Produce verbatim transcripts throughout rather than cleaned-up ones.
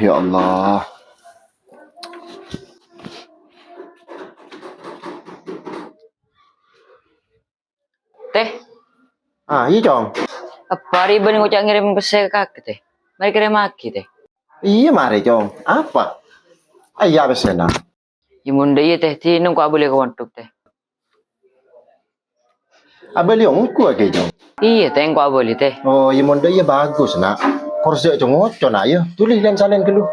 Ya Allah. Tè. Ah, iyâ, Cong. Apa arè bâ'na ngoca' ngèrèm pèssè ka kakè, Tè? Marè kèrèmmaghi, Tè. Iyâ, marè, Cong. Apa? Ah, iyâ, pèssèna. Yâ, mon dâ' iyâ, Tè, dinèng ko' abâli ka pondhuk, Tè. Abâli ongghu, Kakè, Cong? Iyâ, Tè, ko' abâli, Tè. Oh, yâ, mon dâ' iyâ bhâghus, Na'. Kor sè co-ngoco, Na', yâ. Dhuli lèn-salèn ghâllu.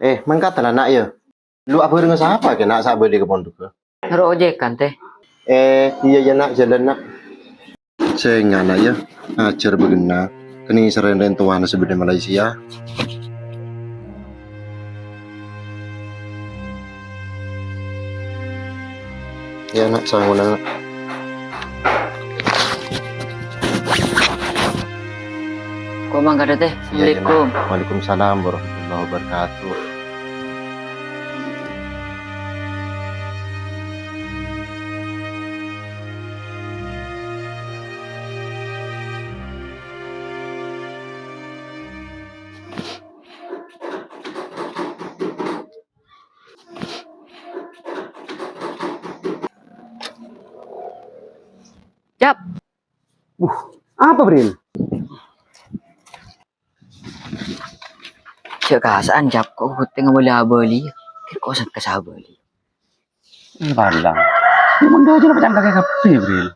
Eh, mangkat la, Na', yâ. Lu abhârengnga sapa kè, Na', sè abâli ka pondhugghâ? Noro' ojèkan, Tè. Eh, iyâ, iyâ, Na', jhâlân, Na'. Sènga', Na', yâ. Ajhâr bâghenna. Kènè' sarèn rèng towana sè bâdâ è Malaysia. Iyâ, Na', sangona, Na'. Ko' mangkadhâ, Tè. Iyâ, iyâ, Na'. Assalamualaikum. Waalaikumsalam warahmatullahi wabarakatuh. Cap. Wuh, apa, Bril? Jhâ' kasa'an, Cap, ko' ghutèng abâli-abâli. Kèr ko' sengka sabâli. Eh, palang. Yâ, mon dâ' jhâ' pècang kakè kabbhi, Bril.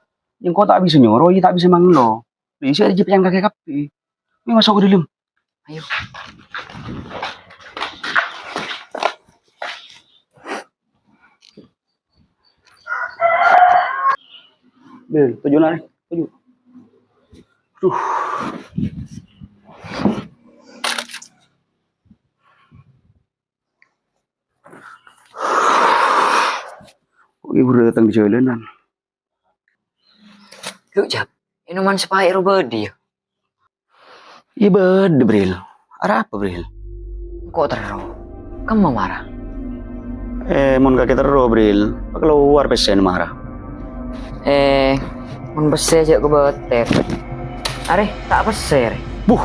Yâ, engko' ta' bisa nyoro, yâ ta' bisa manglo. Bisa aja pècang kakè kabbhi. Ayo, maso' ka dâlem. Ayo. Bel, toju' na', toju'. Duh. Kok ibu datang di jalanan? Lu, Jab, ènoman sè paè' rowa bâdâ, yâ? Iyâ bâdâ, Bril. Arapa, Bril? Engko' terro. Kemma mara? Eh, mon kakè terro, Bril, pakalowar pèssèna mara. Eh, mon pèssè jhâ' kobâtèr. Arè, ta' pèssè, arè. Buh,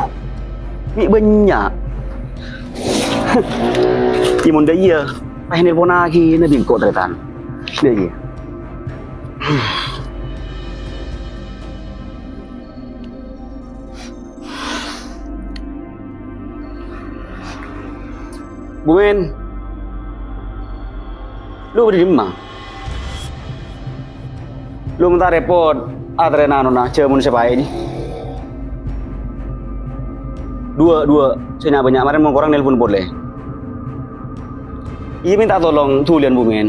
mè' bânnya'. Iyâ, mon dâ' iyâ, pas nelponaghi na bi' engko', tarètan. Dâ' iyâ. Bumen. Lu bâdâ dimma? Lu menta repot, atarèna anona, jhâmon sè paè' jiyâ. Duwâ', duwâ', sè nya'-bânnya' marèn mon korang nelpon polè. Iyâ, menta tolong dhuliyân, Bumen.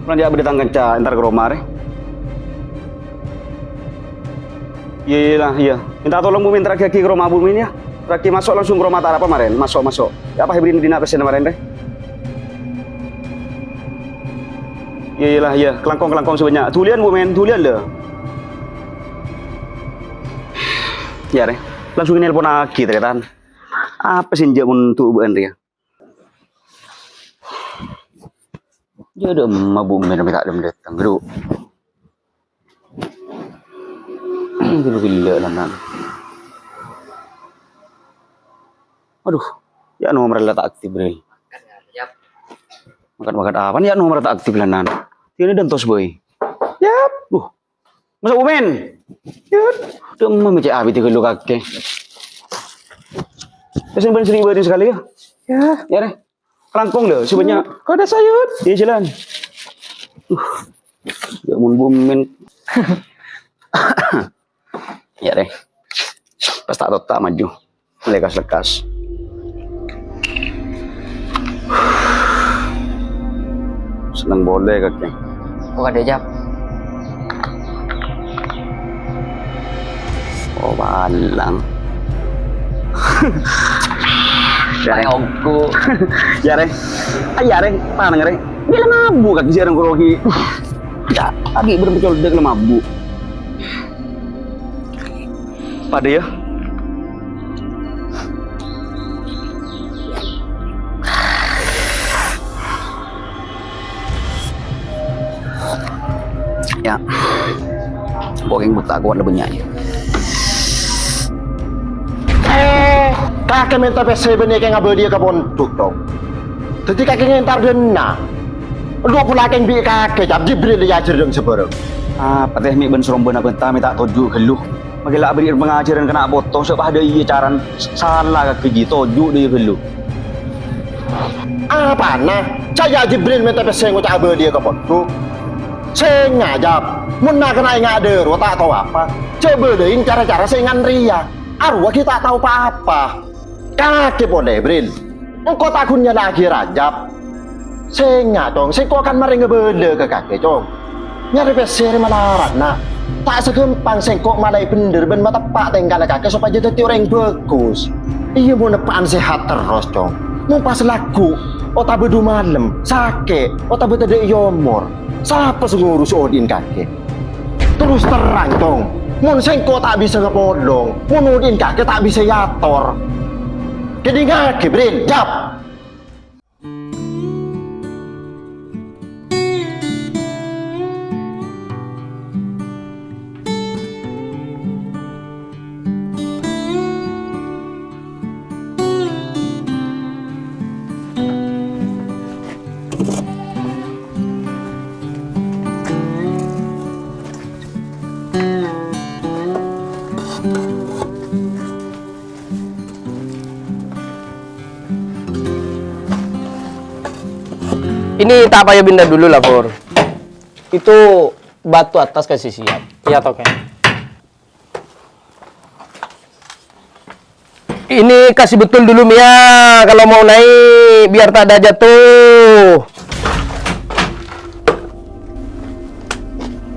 Polana jhâ' bâdâ tang kanca entar ka roma, rè. Iyâ, iyâ, la, iyâ. Menta tolong, Bumen, terraghi ka roma, Bumen, yâ. Terraghi maso' langsung ka roma ta' arapa marèn. Maso', maso'. Yâ, apa èbèrri'na dinna' pèssèna marèn, rè? Iyâ, iyâ, la, iyâ. Kalangkong, kalangkong sè bânnya'. Dhuliyân, Bumen, dhuliyân, la. Yâ, rè. Langsung nelponaghi, tarètan. Apa sè enjâ' mon tu' bâ'ân rèya? Jhâ' dâ' emma Bumen mè' ta' dâteng, ghâllu. Ghâllu ghellâ' lanang. Aduh, yâ' nomer la ta' aktif, Bril. Makat-makat apa, yâ' nomer ta' aktif lanang. Iyâ, nè dântos, boy. Yap, duh. Maso', Bumen. Yut, dâ' emma mè' cè' abit ghâllu kakè. Pèssèna bân seri bâdâ sakalè, yâ. Yâ. Yâ, rè. Kalangkong, lho, sè bânnya'. Kodâ sayut. Iyâ, jhâlân. Uh. Yâ, mon Bumen. Yâ, rè. Pas ta' totta' maju. Lekas-lekas. Senneng polè kakè. Kok ada jam? Oh, palang. Yâ, rè. Ayongku. Yâ, rè. Ah, yâ, rè. Tanang, rè. Dia la mabuk kakè sè areng korogi. Yâ, lagi berempe col dek la mabuk. Padâ, yâ. Yâ. Pokokna bukta' kowat la bânnya', yâ. Eh, kakè mènta pèssè bânnè kèng abâliyâ ka pondhuk, Cong. Dhâddhi kakè ngèntar dâ' enna'. Lu pola kèng bi' kakè, Cap, Jibril èajhâr dâ' sabârâng. Apa tè mè' bân sarombâna bânta mè' ta' toju' ghâllu? Makkè la abâri' pangajhârân ka na' poto, sè padâ iyâ carana sala kakè jiyâ toju' dâ' iyâ ghâllu. Apana? Jâ' Jibril mènta pèssè ngoca' abâliyâ ka pondhuk. Sènga', Jab. Mon na'-kana' ènga' dâ' rowa ta' tao apa, jhâ' bâlâi cara-cara sè ènga' rèya. Arowa ghi' ta' tao pa-apa. Kakè polè, Bril. Engko' ta' ghun nyala'aghi Rajab. Sènga', Cong, sèngko' kan marè ngabâlâ ka kakè, Cong. Nyarè pèssè rè malarat, Na'. Ta' saghâmpang sèngko' malaè bhendher bân mateppa' tèngkana kakè sopajâ dhâddhi orèng bhâghus. Iyâ, mon eppa'an sehat terros, Cong. Mon pas lagghu', otabâ du malem, sakè', otabâ tadâ' è omor, sapa sè ngurus odi'na kakè? Terros terrang, Cong, mon sèngko' ta' bisa ngapolong, mon odi'na kakè ta' bisa èator. Kèdingngaghi, Bril, Jab! Ini tak payah pindah dulu lah, Pur. Itu batu atas kasih siap. Iya, Toke. Ini kasih betul dulu, Mia, kalau mau naik, biar tak ada jatuh.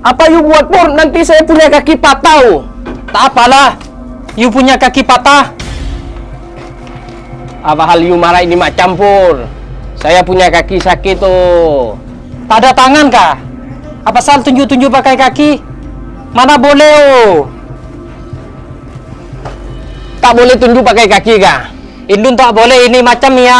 Apa you buat, Pur? Nanti saya punya kaki patah. Tak apalah, you punya kaki patah. Apa hal you marah ini macam, Pur? Saya punya kaki sakit, oh. Tak ada tangan kah? Apa sal tunjuk-tunjuk pakai kaki? Mana boleh, oh. Tak boleh tunjuk pakai kaki kah? Indun tak boleh ini macam ya.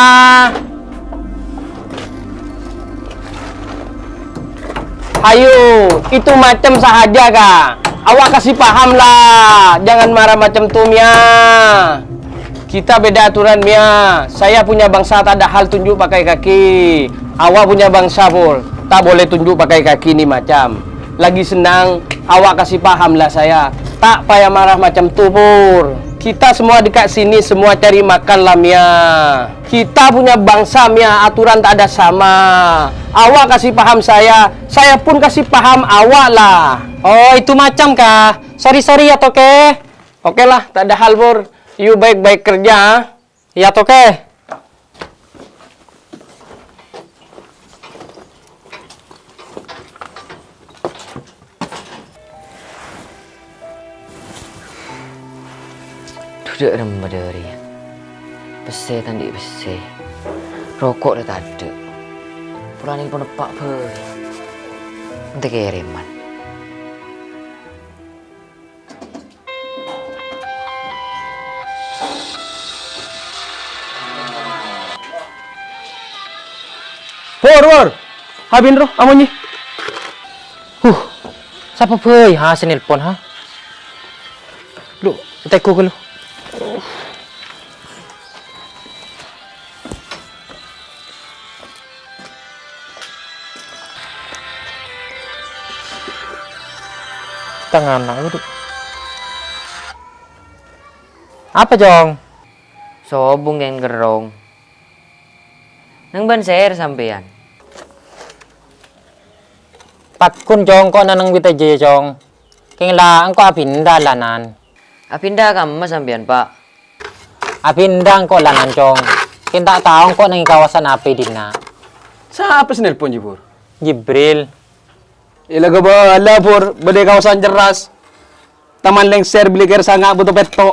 Ayo, itu macam sahaja kah? Awak kasih paham lah, jangan marah macam tu, Mia. Kita beda aturan, Mia. Saya punya bangsa tak ada hal tunjuk pakai kaki. Awak punya bangsa, Pur, tak boleh tunjuk pakai kaki ni macam. Lagi senang, awak kasih paham lah saya. Tak payah marah macam tu, Pur. Kita semua dekat sini, semua cari makan lah, Mia. Kita punya bangsa, Mia, aturan tak ada sama. Awak kasih paham saya, saya pun kasih paham awak lah. Oh, itu macam kah? Sorry, sorry ya, Toke. Oke lah, tak ada hal, Pur. You baik-baik kerja, ah. Ya, Toke. Duduk remma dâri. Pèssè ta' andi' pèssè. Roko' rè tadâ'. Polana pon eppa' bhâi. Ente kèrèman. Pur, Pur. Abin ro, amonye. Huh, sapa bhâi, ha, sè nelpon, ha? Lu, teko ke lu. Tangana, waduh. Apa, Cong? Sobung, Keng Gerrong. Neng bân sèr sampèyan? Pakkun, Cong, ko' neng Pita Jaya, Cong. Keng la engko' apinda lanan. Apinda kamma sampèyan, Pa'? Apinda engko' lanan, Cong. Keng ta' tao engko' neng kawasan apa dinna'. Sapa sè nelpon, Jibur? Jibril. Ella kabâlâ, Pur, bâdâ è kawasan Cerras. Taman Lengser, Bliker Sanga', Bâto Petto'.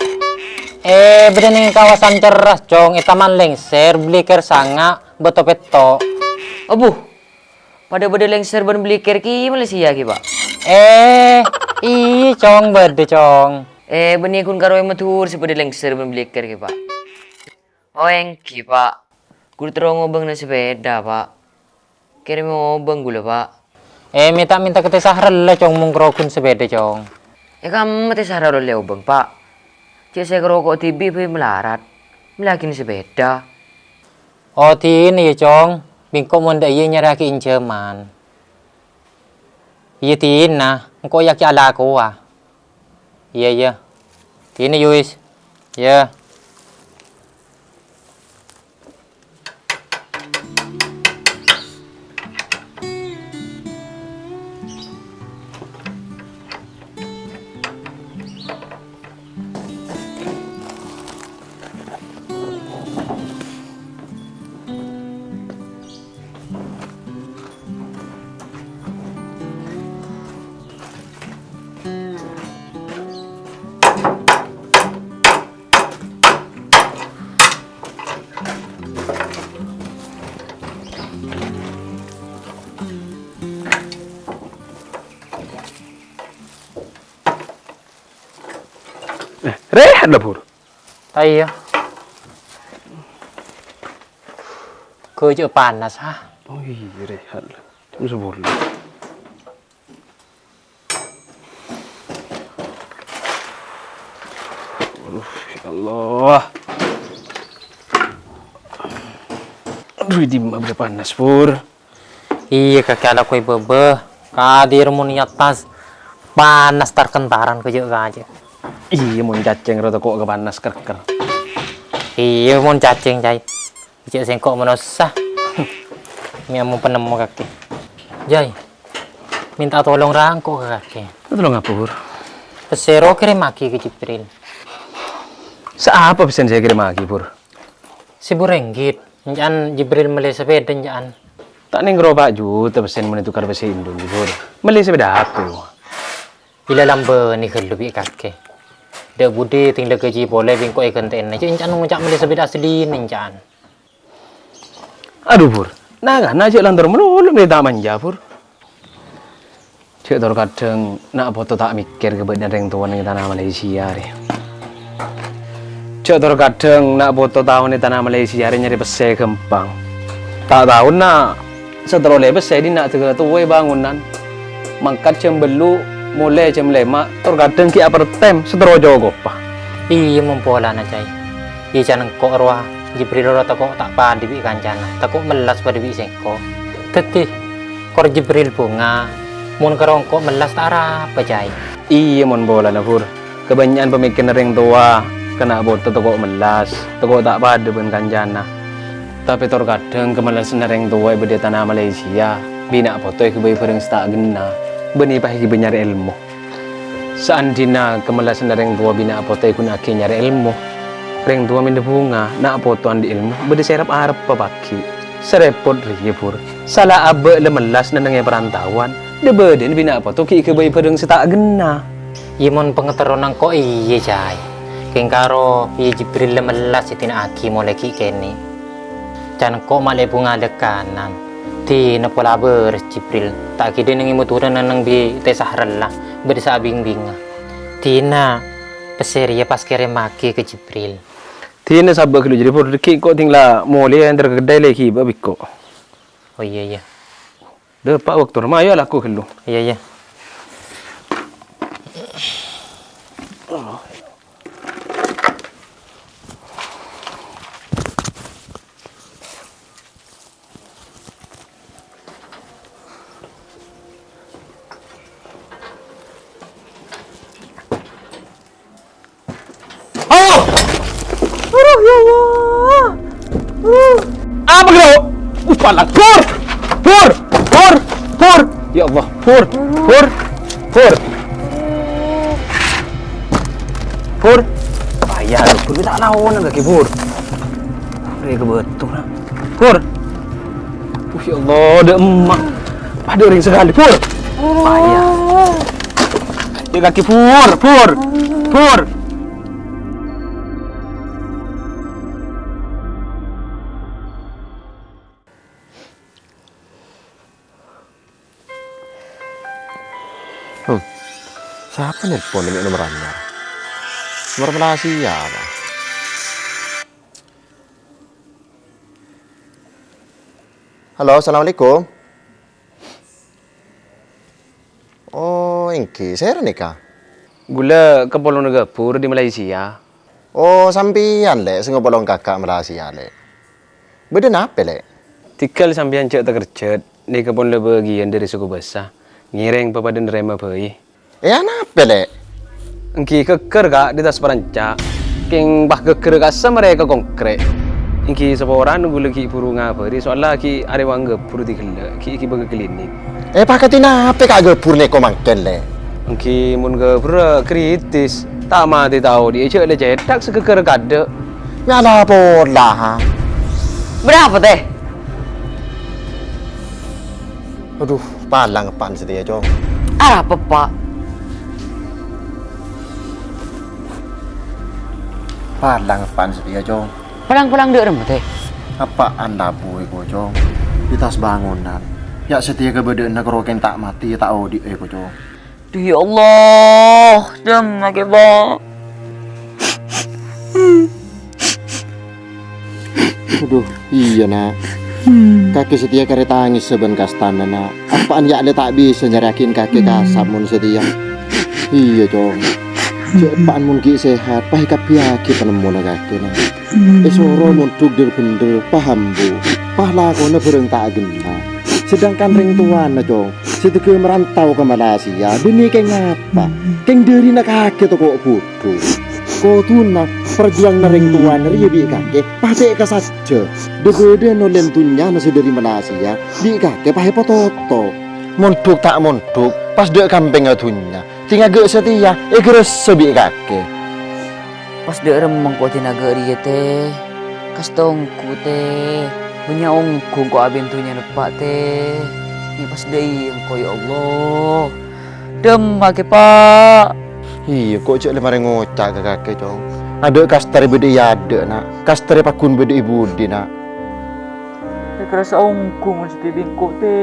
Eh, bâdâ neng kawasan Cerras, Cong. È Taman Lengser, Bliker Sanga', Bâto Petto'. Abbhu, padâ bâdâ Lengser bân Bliker kèya Malaysia kèya, Pa'? Eh, iyâ, Cong, bâdâ, Cong. Eh, bânnè ghun karo è Madhurâ sè bâdâ Lengser bân Bliker kèya, Pa'? Oh, èngghi, Pa'. Ghulâ terro ngobâng neng sepeda, Pa'. Kèrèmè obâng ghulâ, Pa'. Eh, mè' ta' mènta ka Tè Sahrella, Cong, mon karo ghun sapèda, Cong. Eh, kamma Tè Sahrella ollè obâng, Pa'. Cè' sè karo ko' dhibi' bhâi malarat. Mellèyaghina sapèda. Oh, dinah, yâ, Cong. Bi' engko' mon dâ' iyâ nyarèyaghi ènjhâman. Iyâ, dinah. Engko' yâ ghi' alakowa. Iyâ, iyâ. Dinah, yâ, wis. Iyâ. Eh, rèhat la, Pur. Ta' iyâ. Ghâjâ' panas, ha? Oh iyâ, rèhat la. Jam sapolo. Aduh, ya Allah. Aduh, dimma bâdâ panas, Pur. Iyâ, kakè alako è bâbâ. Kadhi mon è attas panas tar-kentaran ghâjâ'-ghâjâ'. Iyâ, mon cacèng ro tako' ka panas kèr-kèr. Iyâ, mon cacèng, Cai. Cè' sèngko' manossa. Mè' ammo-panemmo kakè. Jai, mènta tolong ra engko' ka kakè. Tolong apa, Pur? Pèssè ro kèrèmmaghi ka Jibril. Saapa pèssèna sè èkèrèmmaghi, Pur? Sèbu rènggit. Ènca'an Jibril mellè sapèda, ènca'an. Ta' nèng ro pa' juta pèssèna mon ètokar pèssè Indonesia, Pur. Mellè sapèda aku. Ila lambâni ghâllu bi' kakè. Dâ' budi tèng la ghâji polè bi' engko' èghântè'ana. Cè' ènca'an ngoca' mellè sapèda asli ènca'an. Adhu, Pur. Na'-kana' jhâ' lantor malolo mè' ta' manja, Pur. Jhâ' tor kadhâng na' poto ta' mèkkèr ka bâdâna rèng towa neng tana Malaysia rè. Jhâ' tor kadhâng na' poto taona tana Malaysia rè nyarè pèssè ghâmpang. Ta' taona sè terro lè pèssè dinna' dhâgghâ' towa è bângonan. Mangkat jam bellu', molè jam lèma', tor kadhâng ghi' apertèm sè terro cokopa. Iyâ, mon polana, Cai. Iyâ, can engko' rowa, Jibril rowa tako' ta' padâ bi' kancana, tako' mellas padâ bi' sèngko'. Dhâddhi, kor Jibril bhunga, mon karo engko' mellas ta' arapa, Cai. Iyâ, mon polana, Pur. Kabânnya'an pamèkkèrra rèng towa, ka na' poto tako' mellas, tako' ta' padâ bân kancana. Tapè tor kadhâng kamellasanna rèng towa è bâdâ tana Malaysia, bi' na' poto èghâbây bhârâng sè ta' ghenna, bân èpaèghibâ nyarè èlmo. Saandhina kamellasanna rèng towa bi' na' poto èghunaaghi nyarè èlmo, rèng towa mènta bhunga, na' poto andi' èlmo, bâdâ sè arep-arep paghi'. Sè rèpot rèya, Pur. Sala abâ' la mellas nennengngè parantaowan, dhâ-bâdâna bi' na' poto ghi' èghâbây bhârâng sè ta' ghenna. Iyâ, mon pangaterrona engko' iyâ, Cai. Kèng karo iyâ Jibril la mellas èdina'aghi molè ghi' kènè'. Can engko' malè bhunga lèkkanan. Dinah pola bârâs Jibril. Ta' ghi' dinengngè motorra nenneng bi' Tè Sahrella. Bâdâ sè abing-bingnga. Dinah pèssè rèya pas kèrèmmaghi ka Jibril. Dinah sabâ' ghâllu jârèya, Pur. Dâgghi' engko' ding la molè èntar ka keddhâi lè ghibâ bi' engko'. Oh, iyâ, iyâ. Dâpa' bâktona, mayu alako ghâllu. Iyâ, iyâ. Allah! Aduh, ya Allah. Aduh. Apa, Bro? Uh, palang. Pur! Pur! Pur! Pur! Ya Allah, Pur! Pur! Pur! Pur! Payah lu, Pur. Bisa lawan lagi, Pur. Udah ke betul, nah. Pur! Uh, ya Allah, ada emak. Ada orang sekali, Pur. Payah. Ya, kaki, Pur, Pur. Pur! Hmm. Sapa nelpon mè' nomer anyar? Nomer Malaysia apa? Halo, assalamualaikum. Oh, èngghi, sèra nèka? Ghulâ kapolong ghâbur è Malaysia. Oh, sampèyan, Lè', sè ngopolong kaka' Malaysia, Lè'. Bâdâ napa, Lè'? Tèghâl sampèyan jhâ' takerjhât, nèka pon la bâgiyân dâri soko bâsa, ngèrèng papadâ narèma bhâi. È, anapa, Lè'? Èngghi ghâgghâr, Ka', dâri attas paranca'. Kèng pas ghâgghâr kassa' marè ka kongkrè'. Èngghi saporana ghulâ ghi' bhuru ngabâri, soalla ghi' arèwang ghâbur dhi ghellâ', ghi' ghibâ ka klinik. È, pakadhi napa ka' ghâbur nèko mangkèn, Lè'? Èngghi mon ghâburrâ kritis, ta' matè ta' odi'â jhâ' la cèthak sè ghâgghâr kaadâ'. Nyala pola, ha? Bârâmpa, Tè? Adhu, palang eppa'en satèya, Cong. Arapa, Pa'? Palang eppa'en satèya, Cong. Palang-palang dâ' remma, Tè? Eppa'en labu èko, Cong. Dâri attas bângonan. Ya' satèya kabâdâ'ânna karo kèng ta' matè, ta' odi'â èko, Cong. Duh, ya Allah, dâmma kè, Pa'. Adhu, iyâ, Na'. Kakè satèya karè tangèssa bân kastana, Na'. Eppa'en ya' la ta' bisa nyarèyaghin kakè kassa' mon satèya. Iyâ, Cong. Jhâ' eppa'en mon ghi' sehat, pas èkabbhiyâghi panemmona kakè, Na'. Èsoro mondhuk dhâr-bhendhâr, pas ambu, pas lakona bhârâng ta' ghenna. Sedangkan rèng towana, Cong, sè dâgghâ marantau ka Malaysia, bânnè kèng apa? Kèng dârina kakè tako' budhu. Kodhuna parjuwânganna rèng towana rèya bi' kakè patè' ka sajjhâ. Dâ-bâdâ nolèn dhunnyana sè dâri Malaysia, bi' kakè pas èpatoto. Mondhuk ta' mondhuk, pas dâ' kampèngnga dhunnya. Tèngaghâ' satèya èghârâssa bi' kakè. Pas dâ' remma engko' tèngaghâ' rèya, Tè. Kasta ongghu, Tè. Bânnya' ongghu engko' abin dhunnya neppa', Tè. Mè' pas dâ' iyâ engko', ya Allah. Dâmma kè, Pa'. Iyâ, ko' jhâ' la marè ngoca' ka kakè, Cong. Adâ' kastarè bâdâ è adâ', Na'. Kastarè paggun bâdâ è budi, Na'. Èghârâssa ongghu mon satèya bi' engko', Tè.